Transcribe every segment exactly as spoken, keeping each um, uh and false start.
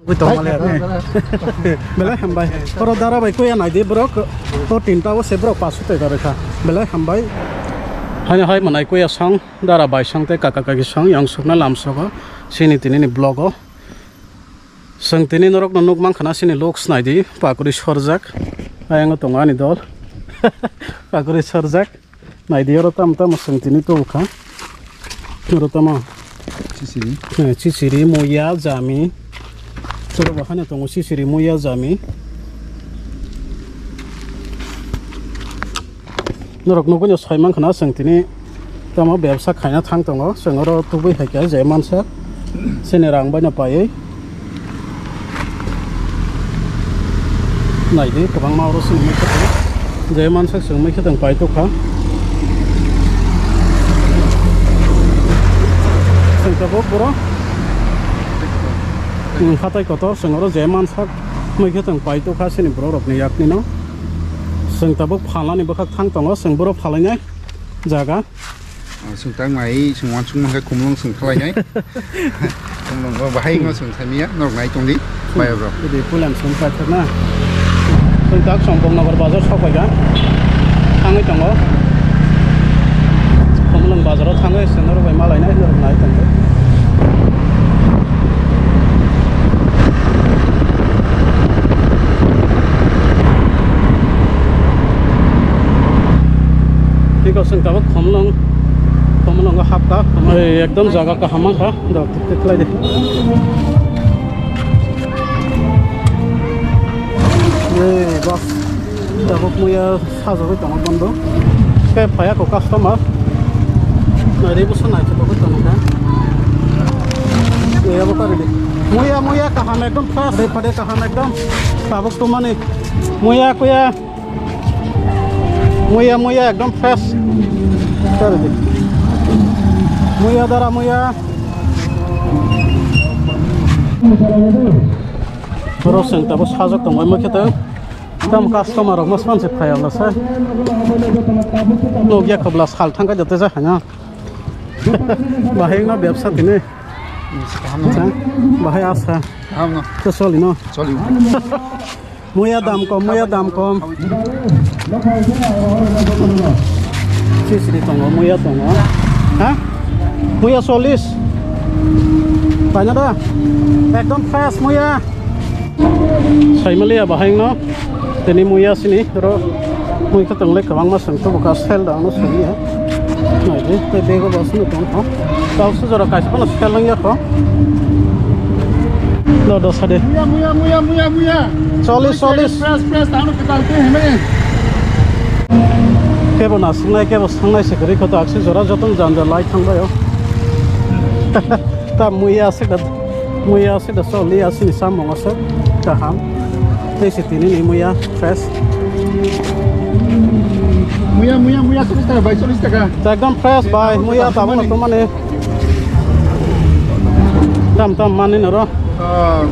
Ui, tongmale. Belai hambai. Oro dara bai kuya naidi borok. O tinta o se borok pasu tei dara kha. Belai hambai. Hani hai manai kuya song dara bai song tei kaka kaki song yang sukna lam sogo. Sini tini ni vlog o. Song tini norok no nuk mang khana sini looks naidi pakuri sorjak. Ayang tongo ani dol. Pakuri sorjak. Naidi oro tamo tamo song tini tubu kha. Oro tamo. Chisiri. Eh, chisiri, muya, jami. Oro bo haino tongo chisiri, muya, jami. Norok nugui no soi mang khana song tini tamo bebsa khaina thang tongo. Song oro tubui hai khe je mansa. Sini rang bai no paiwi. Naidi kwbangma oro sini mai khe tong. Je mansak song mai khe tong pai tokha. Song tabuk boro. Hmm, hatai kotor song oro je mansak mai khe tong pai tokha sini borok rokni yakni no. Song tabuk phalnani bwkhak thang tongo, song boro phalainai jaga. Ah, song tang mai, song wansuk mankha, khumlung song khlainai. Khumlung o bahai no song thamiya, norok nai tongdi, maya bro. Jadi pulan song paithak na. Song tak song Bongnagar bazar sok paikha. Thangwi tongo. Khumlung bazar o thangwi song norok bai malainai, norok nai tongdi. Tiko song tabuk khomlong, khomlongo hapkha, khomlong ekdom jaga kaham mankha, dok tik tik khlai di. Ei, bas. Tabuk muya sajagwi tongo bondo. Khe phaiya kho customer. Nari busa naithokgwi tongo khe. Muya bo kari di. Muya, muya kaham ekdom fresh. Dei phade kaham ekdom. Tabuk tumani. Muya kuya. Muya, muya ekdom fresh. Kari di. Muya dara muya. Borok chwng tabuk sajak tongo, omo khe tang. Tam customer rok ma swan se phai wngla se. Nugya khobla sal thangkha joto se hanya. Bahai wngma bebsa tini. Kaham no. Bahai asa. Kaham no. To soli no. Soli. Muya dam kom, muya dam kom. Sisri tongo, muya tongo. Ha? Muya solis. Paina da? Ekdom fresh muya. Saimaliya bahai no. Tini muya sini ro mui khe tonglai kwbangma song tubu ka sel da ano song ya. Nai de te bego ba sini tong kho. Tau su jora kaisa phano sel lang ya kho. No do sade. Muya, muya, muya, muya, muya. Solis, solis. Fresh, fresh, tano kital te heme. Kebo na singnai kebo sangnai se gari kho to aksi jora jotong jan jan lai thang bayo. Ta muya se da. Muya se da soli asini samung aswk kaham. Tei se tini ni muya fresh. Muya, muya, muya, solis taka bai, solis taka. Ekdom fresh bai, muya tabuk no tumani. Tam tam mani noro. Ah,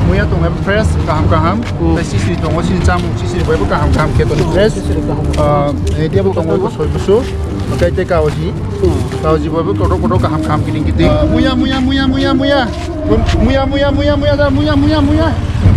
muya tongo fresh, kaham kaham. Hmm. Tei sisiri tongo, sini chamung sisiri bai bo kaham kaham khe tongo fresh. Sisiri kaham. Ah, eh, dia bo tongo soi busu. Kai tei kaoji. Hmm. Kaoji bai bo kotor kotor kaham kaham kiting kiting. Ah, muya, muya, muya, muya, muya. Muya, muya, muya, muya, da, muya, muya, muya.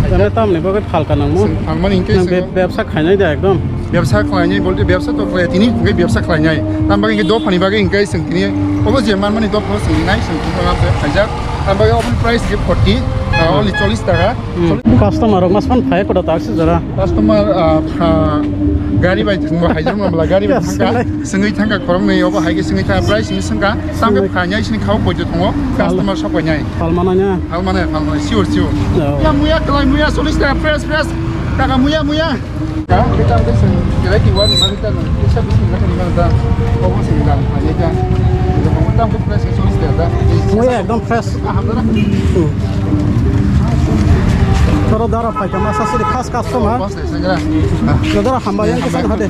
Tale tamni bagwi phalka nangmo. Chwng phalmani hinkhe nang be-, chwng bebsa khainai da ekdom. Bebsa khlainai bolte bebsa to khlai tini, hinkhe bebsa khlainai. Tam bagwi hinkhe dophani bagwi hinkhe chwng tini obo je manmani dopha chwng nai chwng tini lamse khaijak. Tam bagwi oboni price je forty, ah, only chollish taka. Hmm. Customer rok masman phai koda tak si jora. Customer, ah, pha-, gari bai chwng bo haijak ma bla gari bai thangka. Chwngwi thangka khoroknwi obo hai khe chwngwi thangka price ni swngka. Tam khe phainai sini khao poito tongo. Customer sok painai. Phalmana nya. Phalmana, phalmana, sure, sure. Oh. Muya, muya, kalai muya, solis taka fresh, fresh. Taka muya, muya. Ka, kita mungkin sing, kira kiwa ni mari ta, kita bisa bikin lagi ni mana ta. Kau sing dalam, hanya ta. Kita mau tam ke fresh, solis taka ta. Muya ekdom fresh. Ah, hamdara. Hmm. Toro dara phai kama sasiri khas customer. Pas deh, saya kira. Ah. Dara hambai yang kesan hade.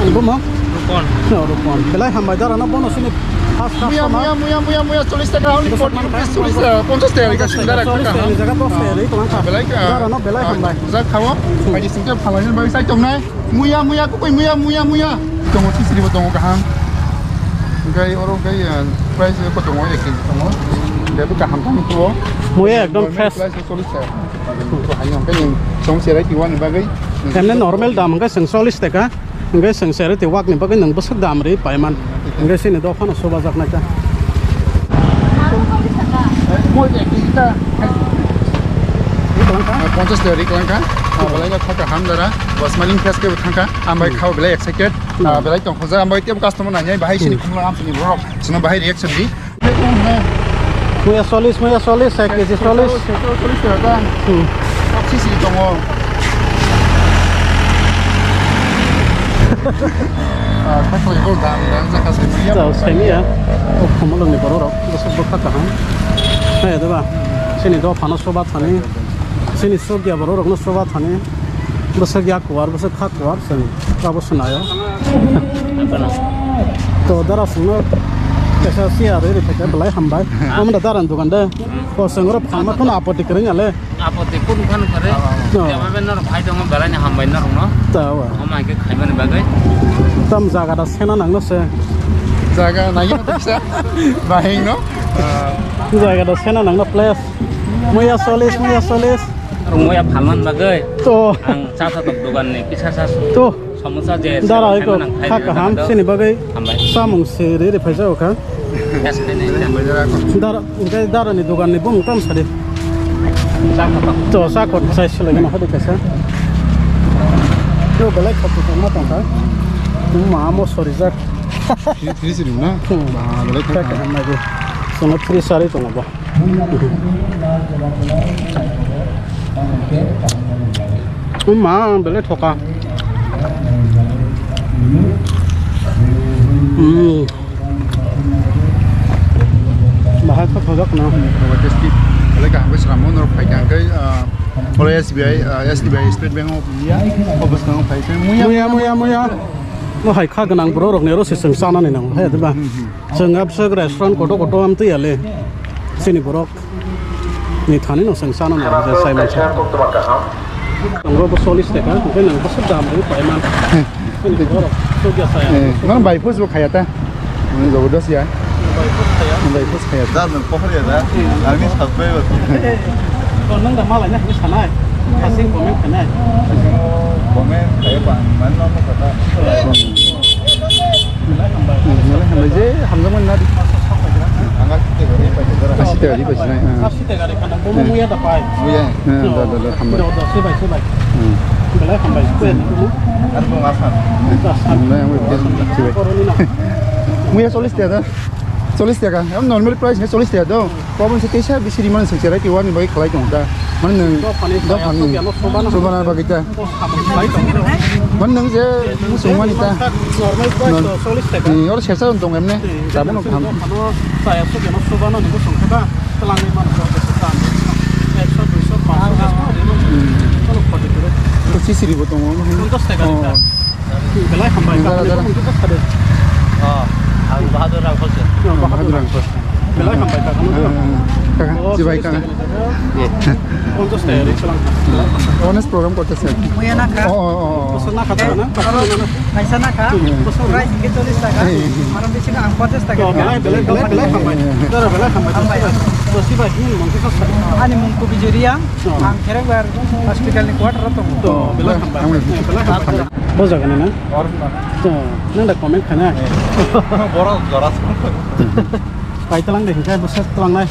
Ang bumang. Rupon. No, Rupon. Belai hambai dara no bono sini. Muya, customer. Muya, muya, muya, muya, chollish taka, only forty rupees, chollish taka, ponchash taka, rika sing dara, chollish taka, taka, ni jaga dos taka, rika mangkha. Belai ka, dara no belai hambai. Bujak khawo, hmm. Pai sing ke phalai bai sai tongnai. Muya, muya, kukui, muya, muya, muya. Tongo, sisiri bo tongo kaham. Gai oro gai, ah, price ko tongo, ek kg tongo. Gai bo kaham tang tuo. Muya ekdom fresh. Price chollish taka. Chwng cherai tiwani bagwi. Emne normal dam hwnkhe chwng chollish taka, hwnkhe chwng cherai tiwakni bagwi nwng bwswk dam ri paiman. Hwnkhe chini dophano subajaknai ta. Mo ek kg ta. Ponchas taka ri kwlangkha. Ah, belai no thaka hamdara. Bo smiling face khe bo thangkha. Ambai khao belai excited. Ah, belai tongkhoja ambai tebo customer nanya bahai sini khumla amsini borok. Sino bahai reaction di. Muya solis, muya solis, sek kg solis. Sek kg solis ya, ta. Hmm. Sisi tongo. Ah, tak lagi kau dam, dam, saya kasih muya. Tahu, saya ni ya. Oh, kamu lagi baru rok, besok berkat kan? Hai, ada ba? Sini dophano sobat hani. Sini sok ya baru rok no sobat hani. Bwswk yak kuar, bwswk kha kuar, chwng abo swnaio. To dara chwngno kaisa chair rwi rwkha khe belai hambai. Omo da darani dogan de. O chwng oro phalma kheno apoti kwrwngya le. Apoti kunu phano kwrwi. No. Tei abo norok phai tongo belai ni hambai norokno. Ta wa. Omo hai khe khaimani bagwi. Tam jaga da sena nangno se. Jaga nangya to kisa. Bahing no. Jaga da sena nangno place. Muya solis, muya solis. Rungmaya phalman bagwi. To. Ang cha cha tok dogan ni kisa sa. To. Samosa je dara eko kha kaham sini bagwi. Hambai. Samung se re re phaisa okha. Yes, ne, ne, ne. Dara, enke dara ni dogan ni bung tam sari. Cha cha tok. To sa kot sai sele gana hadi kaisa. To belai khop khop ma tong kha. Ma mo sori jak. Free, free siri na? Hmm. Ba, belai kha kaham nai bo. Sono free sari tong ba. Uma, belai thoka. Hmm. Bahai kha thojak na. Baba tasty. Belai kaham khe swnamo norok phai kha khe, ah, oro S B I, ah, S B I State Bank of India. Office nang phai khe muya. Muya, muya, muya. No hai kha gwnang borok rok ni oro se chwng chanani nango. Hai, diba? Hmm, hmm. Chwng abswk restaurant kotor kotor amtwi ya le. Chini borok ni thani no chwng chana no je sai mansa. Tongo bo chollish taka, hwnkhe nang bwswk dam ri paiman. Chini borok sugya saya. Eh, nang bai phus bo khaya ta. Ani jabardast ya. Bai phus khaya. Bai phus khaya. Dar nang pokhor ya da. Ani subscriber. Kon nang da malai na ni sanai. Asing comment khanai. Comment khaya bang man no kata. Belai hambai. Hmm, belai hambai je, hamjakmani nadi. Ang asite gari pai sinai, ah. Asite gari kana, bo muya da pai. Muya. Hmm, da, da, da, hambai. Da, da, sibai, sibai. Hmm. Belai hambai, sibai. Ar bo ngasa. Da, sa. Hambai, hambai, sibai. Koroni na. Muya chollish taka da. Chollish taka. Em normal price hai chollish taka do. Problem se teisa bisi rimani se cherai tiwani bai khalai tong ta. Mane nwng dophani dophani. Sobana bagwi ta. Mane nwng je muchungmani ta. Normal price to chollish taka. Ni oro sersa tong emne. Tabuk no kham. Chaya sugya no sobana ni bosong khe ba. Twlangwi mano ko bwswk tam. Ekso, duiso, paanso, kono khoti kwrwi. To sisiri bo tongo. Ponchas taka liter. Belai hambai. Dara, dara. Ang Bahadur Rangkhol se. Bahadur Rangkhol. Belai hambai kaka. Kaka, jibai kaka. Ponchas taka ri chwlang. Honest program korte sir. Muya na kha. Oh, oh, oh. Bosong na kha ta na. Kaisa na kha. Price hingke chollish taka. Aro bisingo ang ponchas taka. Belai, belai, belai, belai hambai. Dara belai hambai. Hambai. Ani mung Kubi Juriang. Ang Kherekbar hospital ni quarter o tongo. Belai hambai. Belai hambai. Bo jaga ni na? To, nang da comment khana. Borok jora. Pai talang de, hinkhe bwswk talangnai.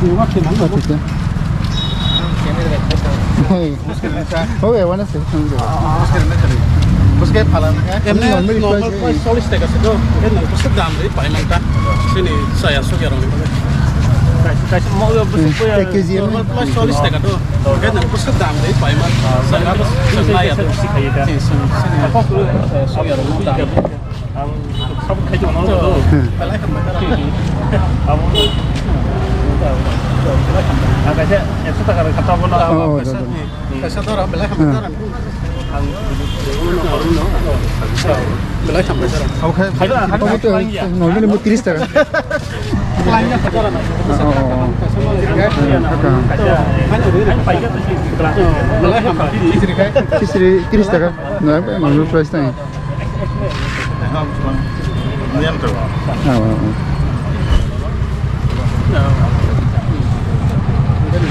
Ni wati nang da. Hey. Oh, ya, wana se. Buske phalang. Emne normal price chollish taka se do. Emne bwswk dam de, pai nang ta. Sini saya sugya rong. Kaisa, kaisa mo bwswk. Ek kg. Normal price chollish taka do. Emne bwswk dam de, pai man. Saya bwswk nai ya. Sugya rong dam. Ang sabuk khai tongno. Belai hambai. Abo. Ang kaisa ekso taka rok kata bono. Oh, oh, kaisa, oh, oh. Kaisa dara belai hambai dara. Ang belai hambai dara. Abo khai. Hai, hai, abo to hai, normally mo tris taka. Belai hambai. Belai hambai. Sisri, tris taka. Na, normal price tang. Ah, ah, ah.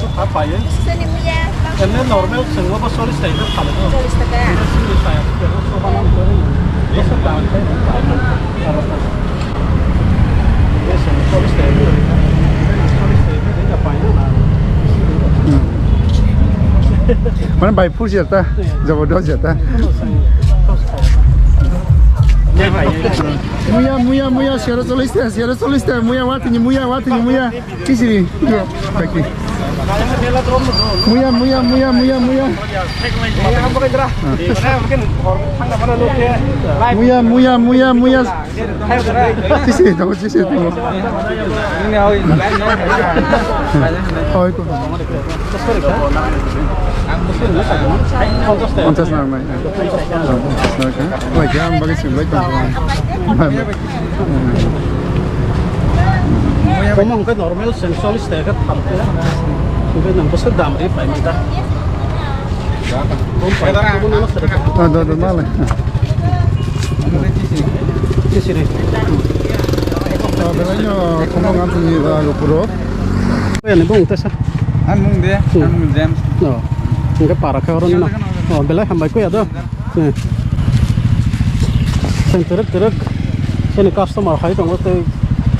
Sini muya. Emne normal sengmo bo chollish taka phalio. Chollish taka. Emne sini saya, soba nang kore. Besa dam khe. Besa chollish taka. Chollish taka. Mana bai phur jata, jabardast jata. Muya, muya, muya, sero chollish taka, sero chollish taka, muya, watini muya, watini muya. Kisiri, yo, kaki. Muya, muya, muya, muya, muya. Muya, muya, muya, muya. Kisiri, tamo, kisiri, tamo. Oi, ko. Ponchas nang nai. Ponchas nang nai. Oi, khe ang bagwi swng bai tong. Omo hwnkhe normal chwng chollish taka khe thang khe. Hwnkhe nwng bwswk dam ri phaimani ta. Ah, do, do, malai. Sisiri. Ah, belai no, thongmang ang tini da gopuro. Ani bung tesa. Ang mung de, hmm, ang mung James. Oh. Hwnkhe para khe oro nino. Oh, belai hambai kuya do. Hmm. Sen terek terek. Seni customer hai tongo tei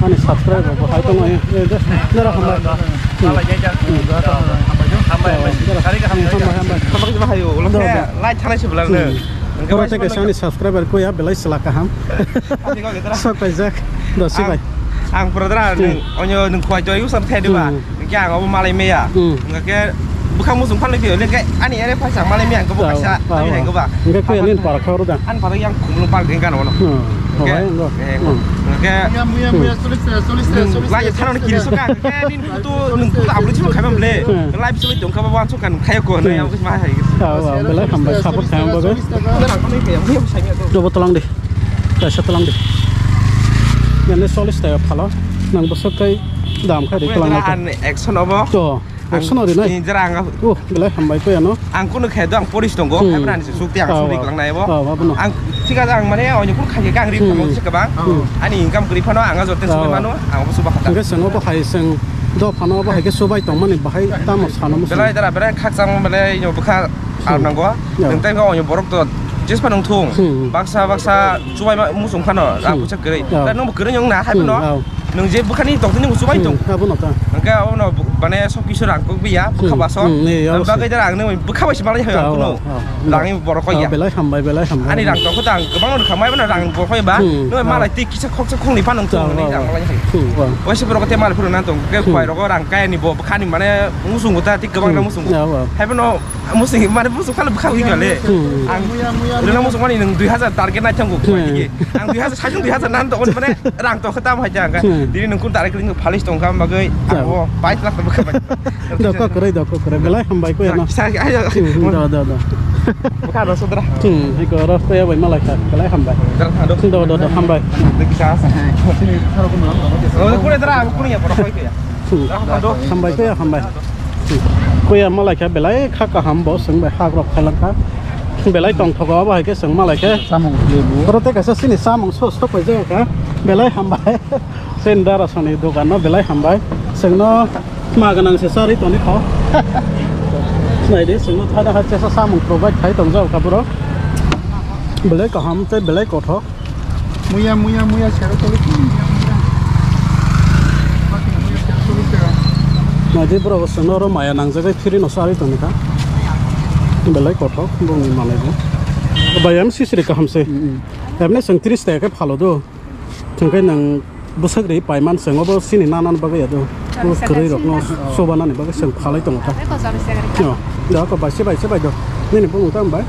ani subscriber bo hai tongo. Eh, eh, de, nera hambai. Hmm. Hambai, hambai. Hambai, hambai. Hambai, hambai. Hambai, hambai. Hambai, hambai. Lai thanai se belai no. Hmm. Oro tei kaisa ani subscriber kuya belai sela kaham. Sok paijak. Do sibai. Ang, ang pura dra, hmm, nwng, onyo nwng khwai toi usam thai diba. Hmm. Hingke ang obo malai meya. Hmm. Hingke bwkhang muchung phalni phiyole hingke ani ere phaisa malai meya hingke bo kaisa twi hingke ba. Hingke koi ani para khoro da. An para yang khumlung pal hingke ano. Hmm. Hingke, eh, hingke muya, muya, muya, hmm, solis, solis, solis, lai solis, thano ni kiri soka hingke nin kutu nwng kutu abri chimo khaimam le. Hmm. Lai bisoi tong kha ba wan soka nung khayo ko na yang ma hai. Belai hambai support khaimam ba. Jobo tolang de. Kaisa tolang de. Nang solis taka phalo. Nang bwswk kai dam khai de tolang. An action obo. To. Action ori nai. Ni jara ang. Oh, belai hambai ko ano. Ang kuno khe do ang polis tongo. Hmm. Hai brani sukti ang suri klang nai bo. Ang thik ase ang mane oni kun khai khe ang ri tamo se kabang. Hmm. Ani income kri phano ang ajor ten subai mano. Ang bo suba khata. Hingke seno bo hai seng do phano bo hai khe subai tong mani bahai tamo sano musu. Belai dara belai khakchang belai yo bwkha. Hmm. Ar nango. Ya. Nwng tai khe oyo borok to jespa nung thung. Hmm. Baksa baksa chubai ma musung phano ra puchak kwrwi. Ya. Ta nung kwrwi nung na hai phano. Hmm, ya. Nung je bwkhani tong tini chubai tong. Hmm, abono ta. Hingke abono bu-, mane sok kisu rang kok biya bwkha baso. Hmm, hmm, ya, bagai dara ang nung bwkha bai se malai hai phano. Ya, ya, ya. Rang ni borok ya. Belai hambai, belai hambai. Ani rang tong kho ta ang kwbang rwkha mai phano rang borok ya ba. Hmm, nung ya. Malai ti kisa khoksa khongni phano thung ya, nung ya, ya. Rang malai hai. Hmm, ya. Waisa borok te malai phano na tong ke khwai rogo rang kaya ni bo bwkhani mane musung ta ti kwbang rang musung. Hmm, ya, ya. Hai phano Musing mane musung khala bwkha wi gale. Hmm. Ang rwna musung mani nung dui hazar target nai thango. Hmm. Ang dui hazar sajung dui hazar nan to mane rang to khata hai jang. Hmm. Dini nung kun target ring phalis tong kam bagwi. Ang bo bais lakh bwkha bai. Doko kwrwi, doko kwrwi. Belai hambai ko ya no. Kisa ayo. Hmm, do, do, do. Bwkha ro sodra. Hmm, hai ko ro ko ya bai malai kha. Belai hambai. Dara thado. Do, do, do, hambai. Kisa. Kure dara kure ya pora koi ya. Hmm. Hambai ko ya, hambai. Hmm. Ko ya malai kha belai kha kaham bo seng bai hak rok khailang kha. Belai tong thogo abo hai khe seng malai khe. Samung lebu. Oro tei kaisa sini samung so sok pai jaya kha. Belai hambai. Sen dara soni dogan no belai hambai. Seng no ma ganang se sari toni kho. Sinai de seng no thada ha chesa samung provide khai tong jao kha bro. Belai kaham tei belai kothok. Muya, muya, muya, sero tolo. Muya, muya. Muya, sero tolo. Naidi borok chwngno oro maya nangjagwi free no charwi tongkha. Belai kothok bongni manwi bo. Bai, em sisiri kaham se. Mm, mm. Emne chwng tris taka khe phalo do. Chwng khe nang bwswk ri paiman chwng obo chini nanani bagwi ado. Chari kwrwi saka rokno sini. Chubanani bagwi chwng phalai tongo ta. Eko chari saka ri. Yo, da ko bai se bai se bai do. Nini bumung tamo bai?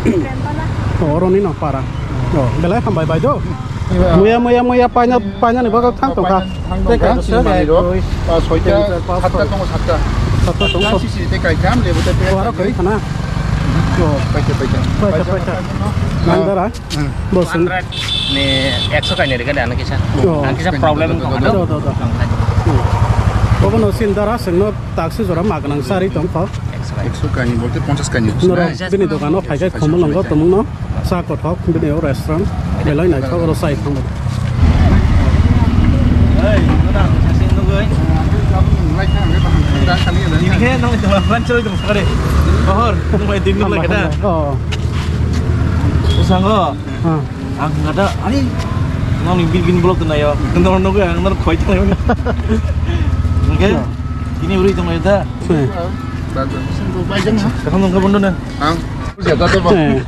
Prem Bala. O, oro nino para. Yo, belai hambai bai do. Iya. Muya, muya, muya paina, painani bagwi thang tongkha. Paina thang tongkha, tei kaisa chini manwi rok, ek, dui, ah, soita, tin, char, pas, satta soi. Tongo, satta. Satta tongo. Yang sisi tei kaitham, lebu tei. O, aro kwrwi khana. Yo. Paita, paita. Paita, paita. Paita, paita. Nang dara. Hmm. Bosong. Two hundred ni ekso kainwi rwgwi de ano kisa. Oh. Ang kisa problem wng tong. Do, do, do. Wng thai. Hmm. Obono sin dara sengno taksi jora magnang sari tong kho. Ekso kainwi. Ekso kainwi bolte ponchas kainwi. Norok bini dogano phaikai khumulwngo tumungno cha kothok bini o restaurant belai naithok oro chai thangbo. Hey, nana, sasi nugui. Ini khe nang jalan jalan cari dong sekali. Bahor, nung bai din nung lagi dah. Oh. Usango. Ah. Ang nggak ada, ani, nong ni bin bin blok tuh nayo, kentor nunggu yang ntar koi tuh nayo. Oke, ini uri tuh nayo dah. Hmm. Bagus. Kaham nunggu bondo na. Ang, siapa tuh, Bang? Eh,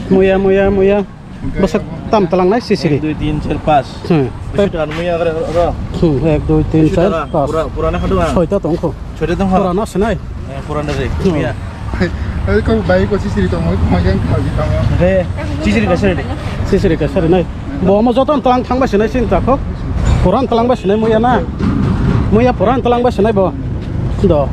muya, muya, muya. Bwswk tam twlangnai sisiri. Ek, dui, tin, char, pas. Hmm. Bishi taka muya kare ro. Hmm, ek, dui, tin, char, pas. Pura, pura na khadu. Soita tongkho. Soita tongkho. Pura no sinai. Eh, pura na re. Hmm. Muya. Ai ko bai ko sisiri tongmo, ko yang khaji tongmo. Re, sisiri ka sari. Sisiri ka sari nai. Bo mo joton tlang thang ba sinai sin ta kho. Puran tlang ba sinai muya na. Muya puran tlang ba sinai bo. Do.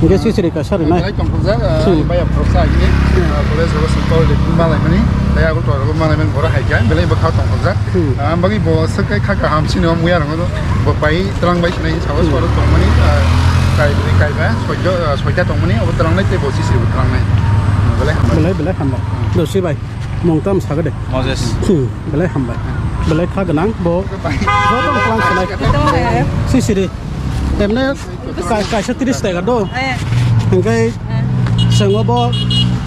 Hingke sisiri ka sari nai. Belai tongthokjak, ah, hmm. Baya phoroksa agini, ah, college rogo sing call de malai mani, tei agul tor rogo malai mani bora hai khe, belai bwkha tongthokjak. Hmm. Ah, bagwi bo swk kai kha kaham sini o muya rang bo pai tlang bai sinai sawa hmm. Suaro tongmani, ah, kai bri kai ba, soito, ah, soita tongmani, obo tlang nai tei bo sisiri bo tlang nai. Belai hambai. Belai, belai hambai. Hmm. Do si bai. Mung tam saga de. Moses. Hmm, belai hambai. Belai kha gwnang bo. Joto tlang sinai. Sisiri. Emne ka-, kaisa tris taka do. Eh. Hingke eh. Chwng obo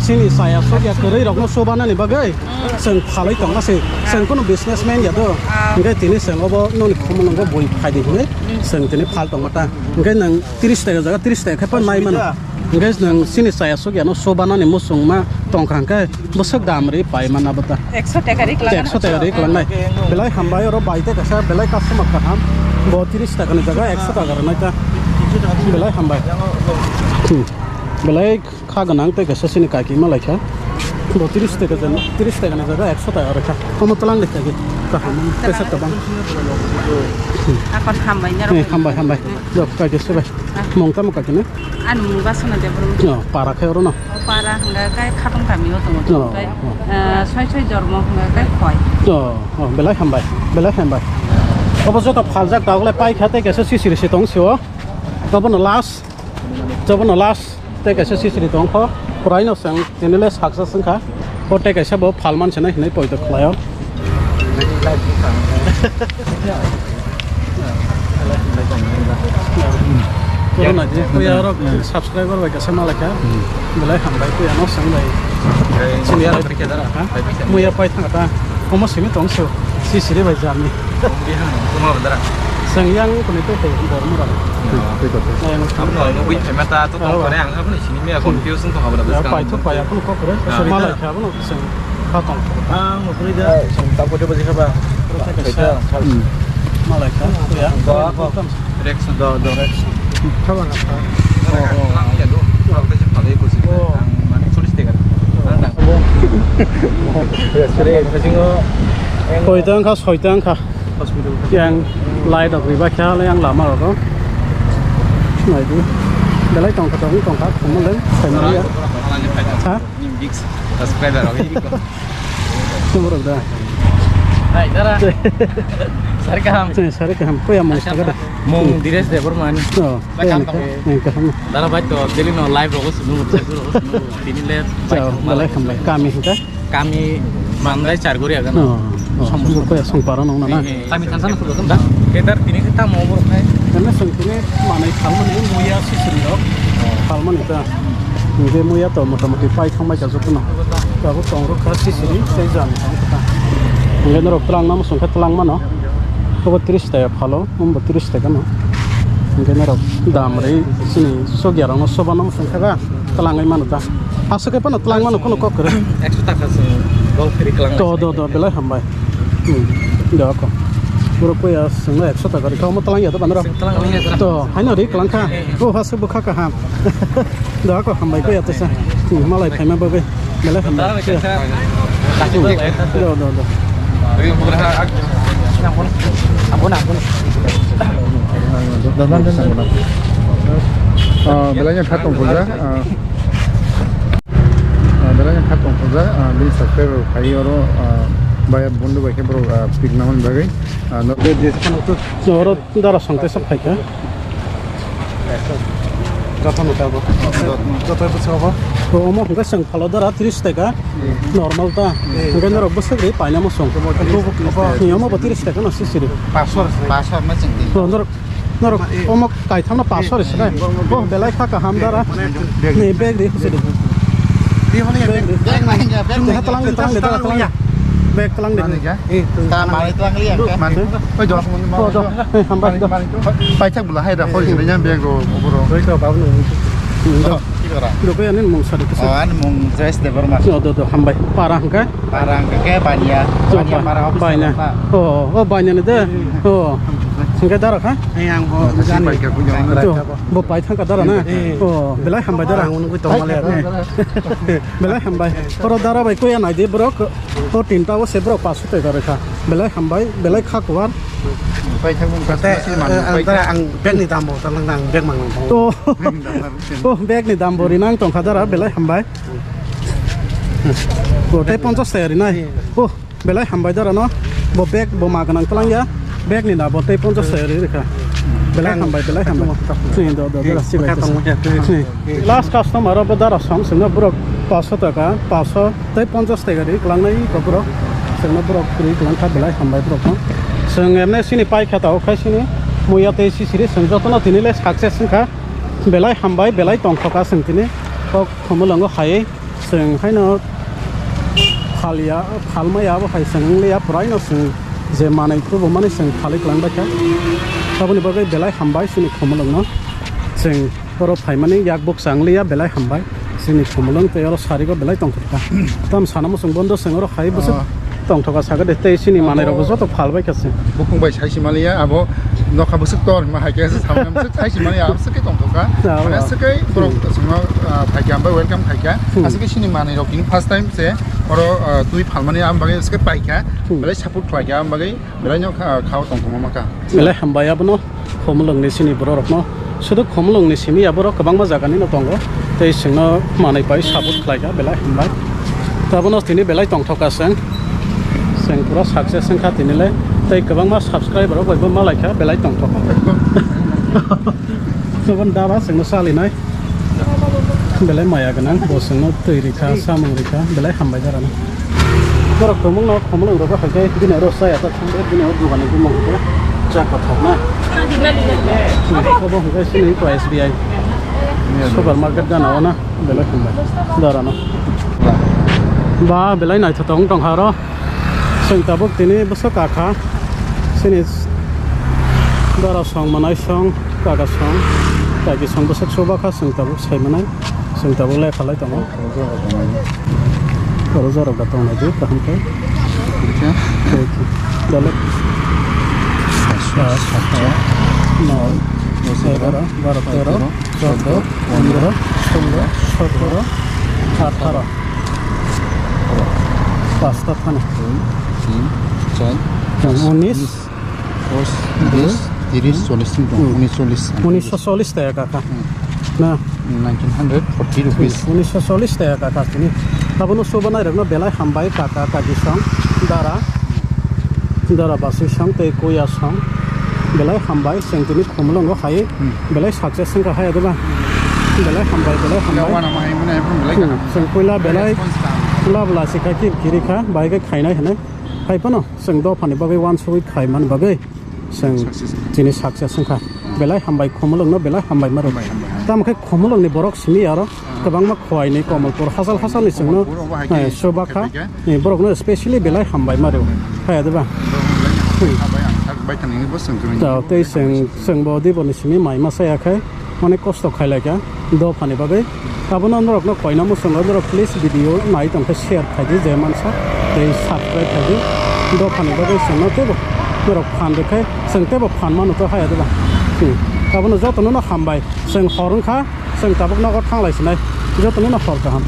chini chaya sokya kwrwi rokno chubanani bagwi hmm. Chwng phalwi tongma se. Chwng kunu businessman ya do. Ah. Hingke tini chwng obo noni khumulwngo bui phaidi hinwi hmm. Chwng tini phal tongma ta. Hingke nwng tris taka jaga tris taka khe pa nai mano. Hingke nwng chini chaya sokya no chubanani muchungma tongkha hingke bwswk dam ri pai mana bwta. Ekso taka ri kwlangma. Ekso taka ri kwlangnai. Belai hambai oro bai tei kaisa belai customer kaham. Bo tris taka ni jaga ekso taka rwnai ta. Belai hambai. Hmm. Belai kha gwnang tei kaisa chini kaki ma laikha. Bo tris taka jan, tris taka ni jaga ekso taka rwkha. Omo twlang de kaki. Kaham. Kaisa tabang. Akon hambai na. Eh, hambai, hambai. Jok kaki se bai. Mung tamo kaki na? Ani mung Basuna Debbarma. Oh, para khe oro no? O para hwnga kai Khatong kami o tongo. Oh, kai, oh. Eh, soi soi jormo hwnga kai khoi. Oh, oh, belai hambai, belai hambai. Obo joto phaljak ta ogle pai kha tei kaisa sisiri se tong sio. Obono last, obono last tei kaisa sisiri tong kho. Puraino sang. Tini le saksa swngkha. O tei kaisa bo phalman se nai hinui poito khlaio. Corona di puya oro subscriber bai kaisa malaikha. Belai hambai puya no swng bai. Sini ya. Ha? Muya pai thang ta. Omo simi tong so. Si siri bai jami. Swng yang kuni to tei dor mura. Yang. Abo no, no, wi, mata to tong kore ang. Sini me confuse tong habra. Ya, bwskang pai thuk pai, aphano kok kwrwi. Ah. Malai kha, abono chwng kha tong. Ah, nukri da. Chwng ta photo baji kha ba. Kaisa. Hmm. Malai kha, ya. Da, ko. Rex. Da, da. Kha ba na kha. Oh, oh. Lang ya do. Ang kaisa phalai ko si. Oh. Ang mane chollish taka. Ang da. Sore, kasingo. Soita wngkha, soita wngkha. Hospital. Yang light rok riba khe hale yang lama rok. Naidi. Belai tongkha tong tongkha khumuleng. Family ya. Ha? Ni big subscriber rok. Sumurok da. Hai, dara. Sari kaham. Eh, sari kaham. Puya mung saga da. Mung Dires Debbarma ni. Oh, puya kaham. Dara bai to daily no live rok sunu, Facebook rok sunu. Tini le. Belai hambai. Kami hingka. Kami mandai Charguri aga na. Oh, oh. Song paro nong na. Eh, eh. Kami thansa na phulo da. Kedar tini kita mau borok hai. Karena song tini manai phalmani muya sisiri rok. Phalmani ta. Nge muya to motamoti pai thangbai ka jotono. Abo tongrok kha sisiri tei jani tong kha. Hingke norok twlang namo song khe twlang mano. Obo tris taka phalo, omo tris taka no. Hingke norok dam ri sini sogya rok no soba namo song khe ba twlangwi mano ta. Aswk khe phano twlang mano, kono kok kwrwi. Ekso taka se gol free twlang. Do, do, do, belai hambai. Hmm. Do ko. Puro kuya sengno ekso taka ri kha, omo twlang ya to bandra. Twlang ya to. To, haino ri kwlang kha. O, ha se bwkha kaham. Do ko, hambai kuya to sa. Hmm, malai phaima bagwi. Belai hambai. Belai hambai. Do, do, do. Ah, belai no kha tong khulja, ah, ah, belai no kha tong khulja, ah, bini subscriber rok phai oro, ah, bai bondhu bai khe borok, ah, pik namani bagwi, ah, no. Oro dara song tei sa phaikha. Joto no tabo. Joto bwskango. To omo hwnkhe chwng phalo dara tris taka normal ta. Hwnkhe norok bwswk ri paina muchung. Ni omo bo tris taka no sisiri. Pasor, pasor ma chwng di. To norok, norok omo kaitham no pasor ri sinai. Bo belai kha kaham dara. Ni bag ri husi di. Bag ri. Bag nang ya, bag nang ya. Tlang di, tlang di, tlang di. Bag tlang di. Mani kya? Eh, ta mani tlang liya kya? Mani. Oi, do. Oh, do. Eh, hambai, do. Paithak bula hai da, hoi sini yang bag ro, bro. Oi, do, babu nung. Do. Ki kora? Do, kaya ni mung sari kisa. Oh, ani mung Joyce Debbarma. Do, do, do, hambai. Para hangka? Para hangka ke Bania. Bania para office. Bania. Oh, oh, Bania ni de. Oh. Hingke dara kha? Eh, ang bo jani. Bo pai thangka dara na? Eh. Oh, belai hambai dara. Ang nungwi tongmale. Belai hambai. Oro dara bai kuya nai di borok. O tinta o se borok paso tei dara kha. Belai hambai, belai kha kuar. Pai thang bung. Te, ang dara ang bag ni dam bo, ta nang ang bag mang nang. Oh. Oh, bag ni dam bo ri nang tong kha dara, belai hambai. Bo tei ponchas tei ri nai. Oh. Belai hambai dara no. Bo bag bo ma ganang tlang ya. Bag ni na bo tei ponchas se ri rikha. Belai hambai, belai hambai. Sini do, do, dara sibai. Sini. Last customer bo dara song sini borok paso taka, paso tei ponchas taka ri klang nai ko borok. Sini borok ri klang kha belai hambai borok no. Sing emne sini pai kha ta o khai sini. Muya tei sisiri sing joto no tini le success wngkha. Belai hambai, belai tongthoka sing tini. Kok khumulongo hai. Chwng haino phalya, phalmaya abo hai chwng wngliya, puraino chwng je manwi tubumani chwng phalwi kwlangbaikha. Aboni bagwi belai hambai chini khumulwngno. Chwng oro phaimani yak bukcha wngliya, belai hambai chini khumulwng tei oro sarigo belai tongthokha. Tamo sana muchung bondo chwng oro hai bwswk tongthoka sakha de, tei chini manwi rokbo joto phalbaikha se. Bukung bai sai si maliya, abo nokha bwswk tor hima hai khe se samani bwswk sai si maliya, abo swk khe tongthoka. Mane swk khe borok chwngno, ah, phaikha, bai welcome khaikha. Aswk khe chini manwi rok tini first time se oro, ah, twi phalmani, aboni bagwi swk khe paikha. Belai support khlaikha, aboni bagwi belai no kha, khao tongthokma mankha. Belai hambai abono. Khumulwngni sini bororokno sudu Khumulwngni simi ya borok kwbangma jaganino tongo, tei chwngno manwi pai support khlaikha, belai hambai. Tabukno tini belai tongthokha chwng, chwng pura success wngkha tinile, tei kwbangma subscriber rok baibo malaikha, belai tongthokha. Tobon dara chwngno chalinai. Belai maya gwnang, bo chwngno twi rikha, samung rikha, belai hambai darano. Borok tongmungno, khumulwng rok hai khe bini oro chaya ta thangbe, bini o dogani bumung khe cha kothok na. Obo hwnkhe sini ko S B I supermarket gana o na, belai hambai darano. Ba, belai naithotok wng tongkha oro. Chwng tabuk tini bwswk kakha sini dara song manai song kaka song kaiki song bwswk chuba kha chwng tabuk sai manai chwng tabuk lekha lai tongo. Oro jorok da tongnai di kaham khe. Dale. Pas, sat, noi, egaroh, baro, tero, chordo, pondro, solo, sotoro, atharo. Pasta thani. Tin, char, unis. Dos, bis, tiris, chollis tin tong. Unis chollis. Unis chollis taya kaka. Na. Nineteen hundred forty rupees. Unis chollis taya kaka tini. Abono soba nai rokno belai hambai kaka kaki song dara. Dara basui song tei kuya song. Belai hambai chwng tini Khumulwngo hai. Belai success wngkha hai aduma. Belai hambai, belai hambai. Chwng puila belai bla bla sikha kir kiri kha bai khe khainai hinwi. Hai phano chwng dophani bagwi uansugwi khaimani bagwi chwng chini success wngkha. Belai hambai Khumulwngno belai hambai maro. Tamo khe Khumulwngni borok simi aro kwbangma Khowai ni Komolpur hachal hachal ni chwngno, Komolpur obo hai khe eh, subakha. Khe khe. Eh, borokno specially belai hambai ma rw. Hai de ba? Hambai ang sak bai thani bo chwng kwrwng. Ta tei chwng, chwng bo di boni simi mai ma saya khe. Onek kosto khailai kha dophani bagwi. Abono norokno koina muchungo norok please video nai tongkhe share khaidi je mansa tei subscribe khaidi. Dophani bagwi chwngno teibo norok phan rwkhai chwng teibo phan mano to haya deba. Hmm. Abono jotono no hambai. Chwng hor wngkha, chwng tabuk nogo thanglai sinai. Jotono no hor kaham.